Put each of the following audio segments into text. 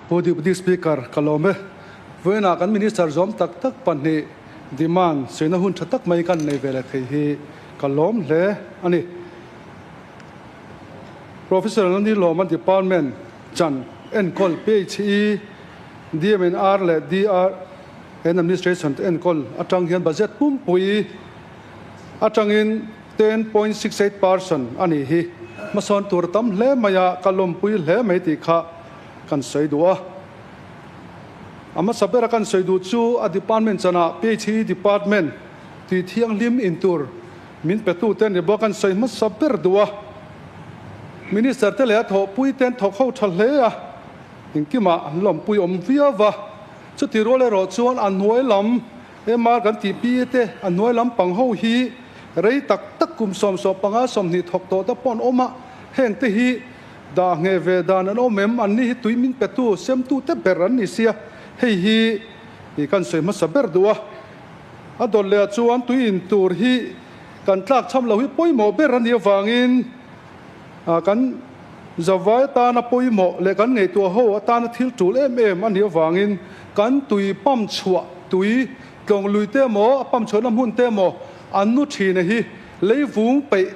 Pu Deputy Speaker, ka lawm e. Vawiinah kan Minister zawm tak tak pahnih demand suihna hun tha tak mai kan nei ve leh thei hi ka lawm hle a ni. Professor Nandi Lawma Department chan enkawl PHE, DMNR leh DR and Administration te enkawl atang hian budget pumpui atangin 10.68% a nih hi. Hmasawn tur tam hle mai a, ka lawmpui hle mai tih kha kan sawi duh a. A hmasa bera kan sawi duh chu a department chanah PHE department tih thianghlim in tur min petu te ni bawk an sawi hmasa ber duh a. Minister te leh a thawhpui ten thawk ho tha hle a, engkimah an lawmpui awm viau va. Chuti rual erawh chuan a hnuai lam MR kan tih PA te a hnuai lam pang ho hi rei tak tak kum 75 20 thawk tawh te pawh an awm a, heng te hi Dah ngheh ve dan an awm em? Anni hi tui min petu, semtu te ber an ni sia. Hei hi i kan sawi hmasa ber duh a. A dawt leh ah chuan tui in tur hi kan tlak cham lo hi pawimawh ber a nih avangin kan zavai atana pawimawh leh kan ngaihtuah ho atana thil tul em em a nih avangin kan tui pump chhuah tui tlawng lui te emaw a pump chhuahna hmun te emaw an nu thin a hi leivung peih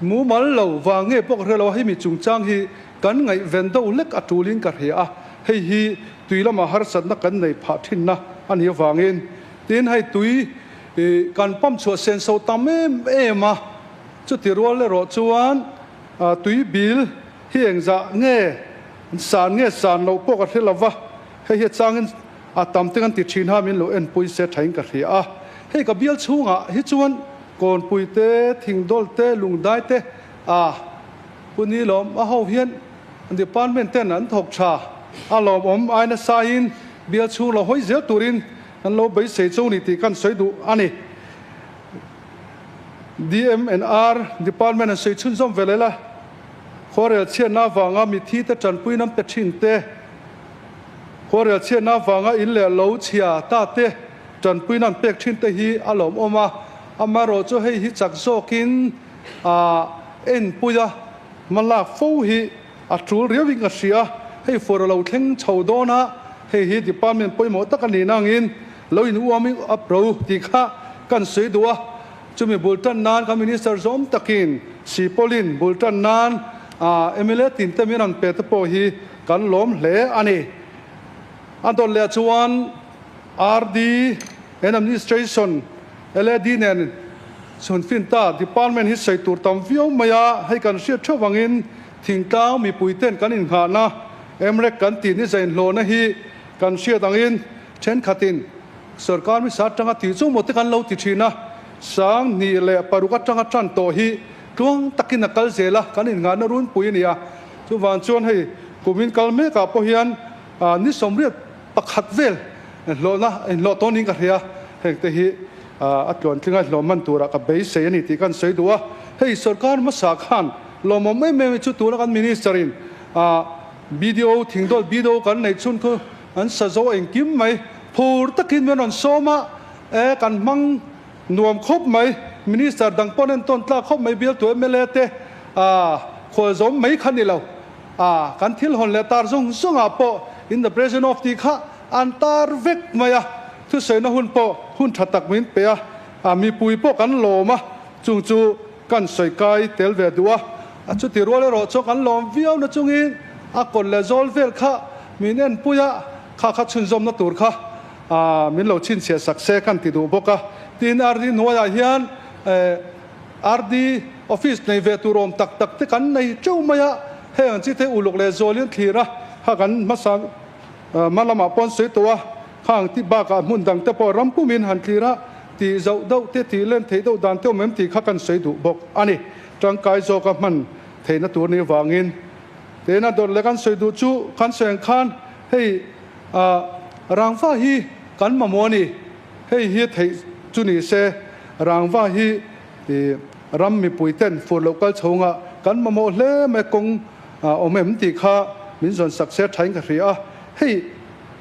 Mumal lo vang nge pawh ka hre lo a, hemi chungchang hi kan ngaihven deuh lek a tulin ka hria a, hei hi tui lama harsatna kan nei phah thinna a nih avangin. Tin, hei tui kan pump chhuah senso tam em em a, chuti rual erawh chuan tui bil hi engzah nge san nge san loh pawh ka hre lo va, hei hi a changin a tam te kan ti thin a, min lo enpui se thain ka hria a. Hei ka bial chhungah hi chuan Kawnpui te, thingdawl te, lungdai te a Pu Ni lawm a ho hian department ten an thawk tha a lawmawm ai nasa in bial chhung lo hawi zel turin kan lo beisei cho ni tih kan sawi duh a ni. DMNR department an sawi chhunzawm ve leh la, khuarel chhiatna avanga mithi te tanpui nam pe thin te, khuarel chhiatna avanga in leh lo chhia ta te, Tanpuina an pek thin te hi a lawmawm a, amaherawh chu hei hi chak zawkin a enpui a, hmalak fo hi a tul riauin ka hria. Hei fur a lo thleng chho dawn a, hei hi department pawimawh tak a nih nangin lo in warming up ro tih kha kan sawi duh a, chumi bul tan nan kan minister zawm takin Sipawlin bul tan nan mla tin te min rawn pe te pawh hi kan lawm hle a ni. A dawt leh chuan. RD and Administration, LAD nen chhunfin ta Department hi sawi tur tam viau mai a, hei kan hriat theuh vangin thingtlang mipui ten kan innghahna MREC kan tih ni zainhlawhna hi kan hriat angin thenkhatin sorkar hmisa atanga tih chu maw te kan lo ti thin a, 2006 atanga tan tawh hi tluang takin a kal zel a, kan innghahna runpui a ni a, chuvang chuan hei kumin kal mekah pawh hian ni 81 vel hlawhna inhlawh tawn niin ka hria, heng te hi a tluantlinga hlawh hman turah ka beisei a ni tih kan sawi duh a. Hei sorkar hmasa khan lawmawm em em hi chu tuna kan minister in BDO thingdawl BDO kan neih chhun khu an sa zo engkim mai phur takin min rawn sawm a, e kan hmang nuam khawp mai, minister dang pawn entawn tlak khawp mai bialtu mla te khualzawm mai kha ni lo. A, kan thil hawn leh tar zawng zawngah pawh in the presence of tih kha an tar vek mai a, thusawina hun pawh hun tha tak min pe a, a mipui pawh kan lawm a, chung chu kan sawi kai tel ve duh a, a chuti rual erawh chuan kan lawm viau na chungin a kawt leh zawl vel kha min enpui a, kha kha chhunzawmna tur kha a min lo chhinchhiah sak se kan ti duh bawk a, tin RD hnuaiah hian eh. RD office nei ve tur awm tak tak te kan nei teuh mai a, heng ang chi te uluk leh zualin thlir a, kha kan hmasa hma lamah pawh an sawi tawh a, khang ti bakah hmun dang te pawh ram pumin han thlir a, tih zauh deuh te tih len theih deuh dan te awm em tih kha kan sawi duh bawk a ni. Tangkai zawka hman theihna tur ni vangin tena dawt leh kan sawi duh chu kan sawi ang khan hei rangva hi kan mamawh a ni. Hei hi theih chu ni se, rangva hi ram mipui ten fur loh kal chhunga kan mamawh hle mai kawng awm em tih kha min zawn sak se thain ka hria a. Hei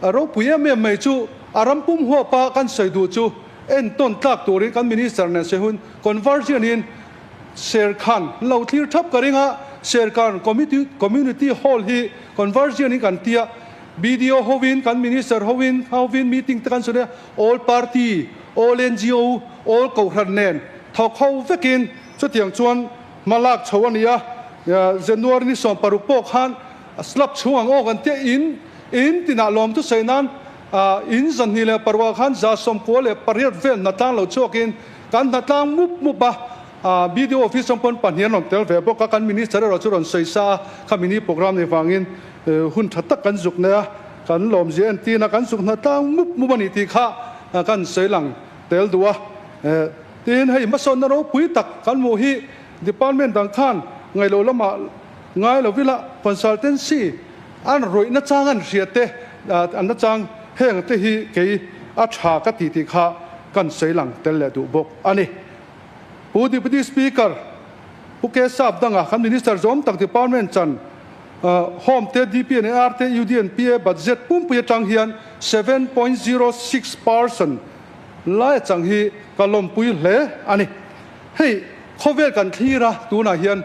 a ropui em em mai chu a ram pum huapa kan sawi duh chu entawn tlak turin kan Minister nen sawi hun conversion in Serkhan lo thlir thap ka ring a, Serkhan Community Hall hi conversion in kan tia. BDO hovin, kan Minister hovin, hovin meeting te kan sawi a, all party, all ngo, all kohhran nen thawk ho vekin chutiang chuan hma lak chho a ni a. January ni 16 pawh khan slab chhung ang aw kan tia in in tinah lawm thusawi nan in 26 ah khan 98 vel hnatlang lo chhuakin kan hnatlang mup mup a. BDO office atang pawn pahnih an rawn tel ve bawk a, kan Minister erawh chu rawn sawi sa a, khami ni programme nei vangin hun tha tak kan zuk nei a, kan lawmzia entin a, kan zuk hna tlang mup mup a ni tih kha kan sawi lang tel duh a. Tin, hei hmasawnna ropui tak kan hmuh hi department dang khan ngailo lamah ngai lo ila consultancy an rawih nachang an hria te an nachang heng te hi kei a tha ka ti tih kha kan sawi lang tel leh duh bawk a ni. Pu Deputy Speaker, Pu K Sap danga kan Minister zawm tak Department chan Home te, DPNR te, UDNPA budget pumpui atang hian 7.06% lai chang hi ka lawmpui hle a ni. Hei khawvel kan thlir a, tunah hian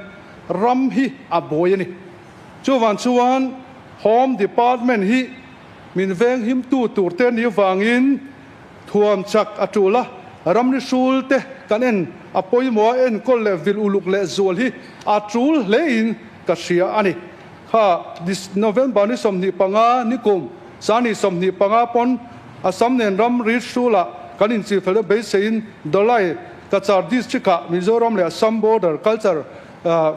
ram hi a buai a ni. Chuvang chuan Home Department hi min venghimtu tur te ni vangin Thuam chak a tul a, ramri hrul te kan en a pawimawh a enkawl leh vil uluk leh zual hi a tul hlein ka hria a ni. Kha November ni 25 nikum sani 25 pawn Assam nen ramri hrulah kan inchilfel na beiseiin Dholai Cachar District ah Mizoram leh Assam Border Culture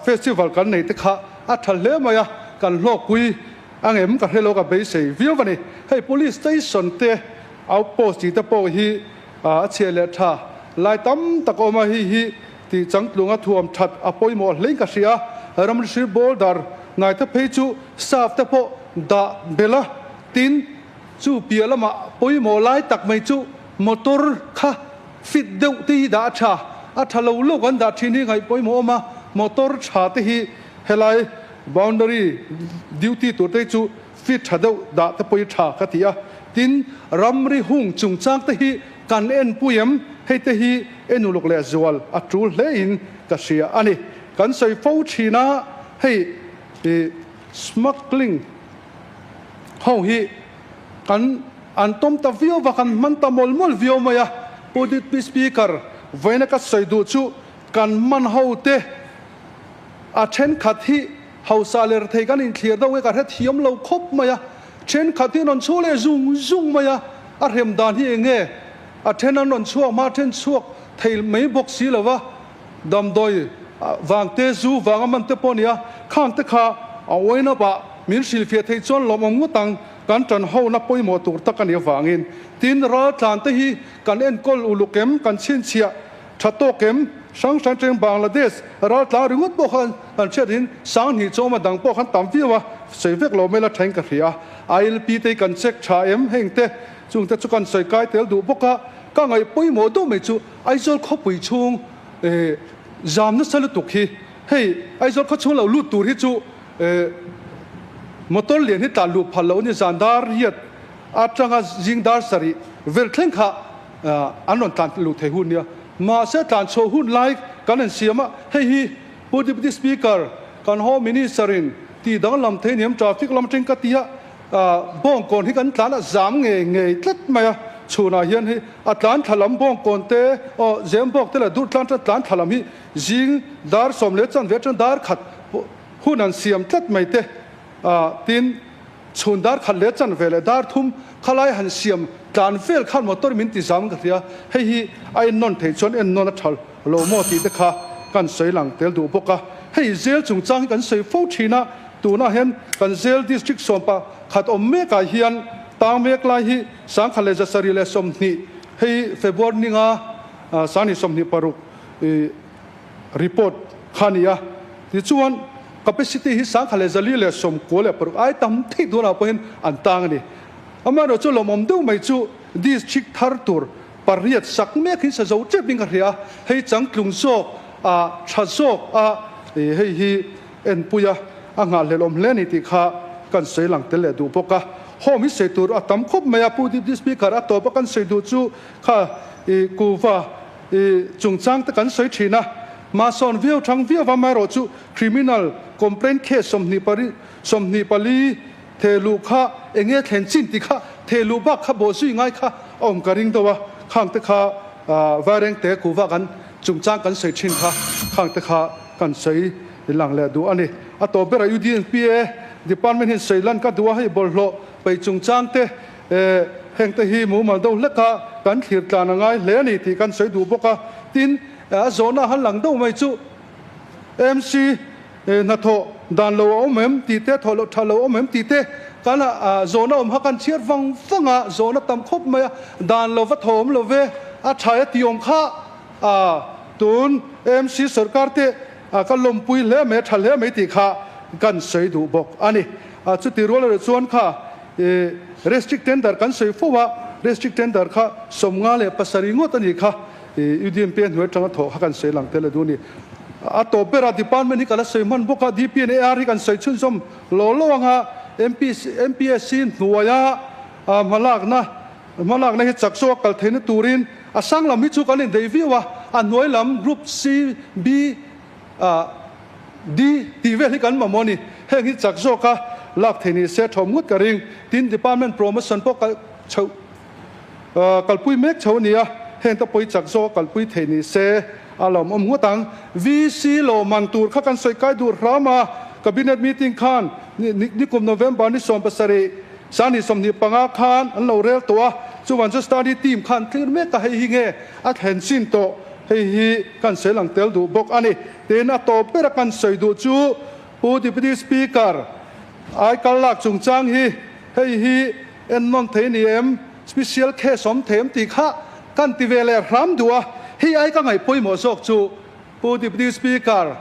Festival kan nei te kha a tha hle mai a, kan hlawkpui angem ka hre lo ka beisei viau a ni. Hei Police Station te Outpost tih te pawh hi a chhia leh tha lai tam tak a awm a, hei hi tih changtlunga thuam that a pawimawh hlein ka hria. Ramri border hnai te phei chu staff te pawh dah belh a, tin chu piah lamah pawimawh lai tak mai chu motor kha fit deuh te hi dah a tha, a tha lo lo kan dah thin hi ngaih pawimawh awm a, motor tha te hi helai boundary duty tur te hi chu Fit tha deuh dah te pawh hi tha ka ti a, tin ramri hung chungchang te hi kan en pui em? Hei te hi en uluk leh zual a tul hle in ka hria a ni. Kan sawi fo thin a, hei smuggling ho hi kan an tawm ta viau va, kan hman ta mawlh mawlh viau mai a, Pu Deputy Speaker, vawiina ka sawi duh chu kan hman ho te a thenkhat hi Hausa leh rethei kan inthlir deuh nge ka hrethiam lo khawp mai a, thenkhat hi an rawn chhuak leh zung zung mai a, a hrem dan hi eng nge? A then an rawn chhuak hma then chhuak thei mai bawk si lo va, damdawi vang te zu vang a man te pawh a ni a, khang te kha a oin up ah min hrilhfiah theih chuan lawmawm ngawt ang, kan tan hona pawimawh tur tak a nih avangin. Tin, raltlan te hi kan enkawl uluk em, kan chhinchhiah Tha tawk em? Hrang hrang teng Bangladesh raltlang ringawt pawh khan kan hriat in 2000 chawma dang pawh khan tam viau a, sawi vek lo mai la thain ka hria. ILP te hi kan check tha em? Heng te chung te chu kan sawi kai tel duh bawk a, ka ngaih pawimawh deuh mai chu Aizawl khawpui chhung zam nasa lutuk hi. Hei Aizawl khaw chhung lo lut tur hi chu motor lian hi tlan luh phal lo a ni, zan dar riat atanga zing dar sarih vel thleng kha an rawn tlan luh thei hun nia. Mahse tlan chhuah hun lai kan rawn siam a, hei hi Pu Deputy Speaker, kan Home Minister in tih danglam thei niam traffic lam atangin ka ti a, bawngkawn hi kan tlan a zam ngei ngei tlat mai a, chhunah hian hei a tlan thla lam bawngkawn te aw Zembawk te leh Durtlang te tlan thla lam hi zing dar sawm leh chanve atang dar khat hun an siam tlat mai te tin Chhun dar khat leh chanve leh dar thum khalai han siam tlan vel khan motor min ti zam ka hria, hei hi a ennawn theih chuan ennawn a tha lo maw tih te kha kan sawi lang tel duh bawk a. Hei zel chungchang hi kan sawi fo thin a, tunah hian kan zel district sawmpa khat awm mekah hian tang mek lai hi 1720 hei February ninga 2026 report kha a ni a, tichuan capacity hi 1496 ai tam theih tunah pawhin an tang a ni. Amaherawhchu lawmawm deuh mai chu district thar tur pariat sak mek hi sa zo tep in ka hria a, hei changtlung zawk a tha zawk a hei hi enpui a, a nghahhlelawm hle a ni tih kha kan sawi lang tel leh duh bawk a. Home hi sawi tur a tam khawp mai a, Pu Deputy Speaker a tawp a kan sawi duh chu kha i kuva I chungchang te kan sawi thin a, mahsawn viau thang viau va amaherawh chu criminal complaint case 24 24 Thehluh kha eng nge thlen chin tih kha thehluh bak kha bawhzui ngai kha a awm ka ring deuh a, khang te kha Vairengte kuhva kan chungchang kan sawi thin kha khang te kha kan sawi lang leh duh a ni. A tawp berah UDNPA department hian sawi lan ka duh a, hei bawlhhlawh peih chungchang te heng te hi mumal deuh hlek a kan thlir tlan a ngai hle a ni tih kan sawi duh bawk a. Tin, a zawhna han lang deuh mai chu MC Hnathawh dan lo a awm em tih te, thawh loh tha lo a awm em tih te kan zawhna awm kha kan chhiar vang vang a, zawhna tam khawp mai a, dan lo va thaw awm lo ve, a tha e tih awm kha tun AMC sorkar te ka lawmpui hle mai, a tha hle mai tih kha kan sawi duh bawk a ni. Chuti rual erawh chuan kha restrict tender kan sawi fo a, restrict tender kha 57 ngawt a nih kha. UDMP a hnuai atanga thawh kha kan sawi lang tel a duh a ni. A tawp berah department hi ka la sawi hman bawk a, DP and AR hi kan sawi chhunzawm lo lo ang a, MPSC hnuaia hmalakna hmalakna hi chak zawk a kal theihna turin a sang lam hi chu kan indeih viau a, a hnuai lam group C, B, D tih vel hi kan mamawh a ni. Heng hi chak zawka lak theih ni se thawm ngawt ka ring. Tin, department promotion pawh kal chhoh. Kalpui mek chho a ni a, heng te pawi chak zawk a kalpui theih ni se a lawmawm ngawt ang. VC lawmman tur kha kan sawi kai duh hram a, Cabinet meeting khan nikum November ni 17, sani 25 khan an lo rel tawh a, chuvan chu study team khan thlir mek a, hei hi nge a thlen chin tawh, hei hi kan sawi lang tel duh bawk a ni. Tin, a tawp bera kan sawi duh chu Pu Deputy Speaker, aikal lak chungchang hi hei hi En nawn thei ni em? Special case awm thei em tih kha kan ti ve leh hram duh a, hei ai ka ngaih pawimawh zawk chu Pu Deputy Speaker,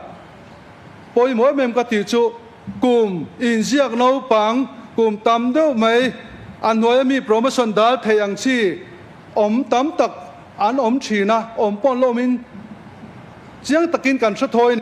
pawimawh em em ka tih chu kum inziak naupang kum tam deuh mai a hnuaia mi promotion dal thei ang chi awm tam tak an awm thin a, awm pawn lo awmin chiang takin kan hre thawi.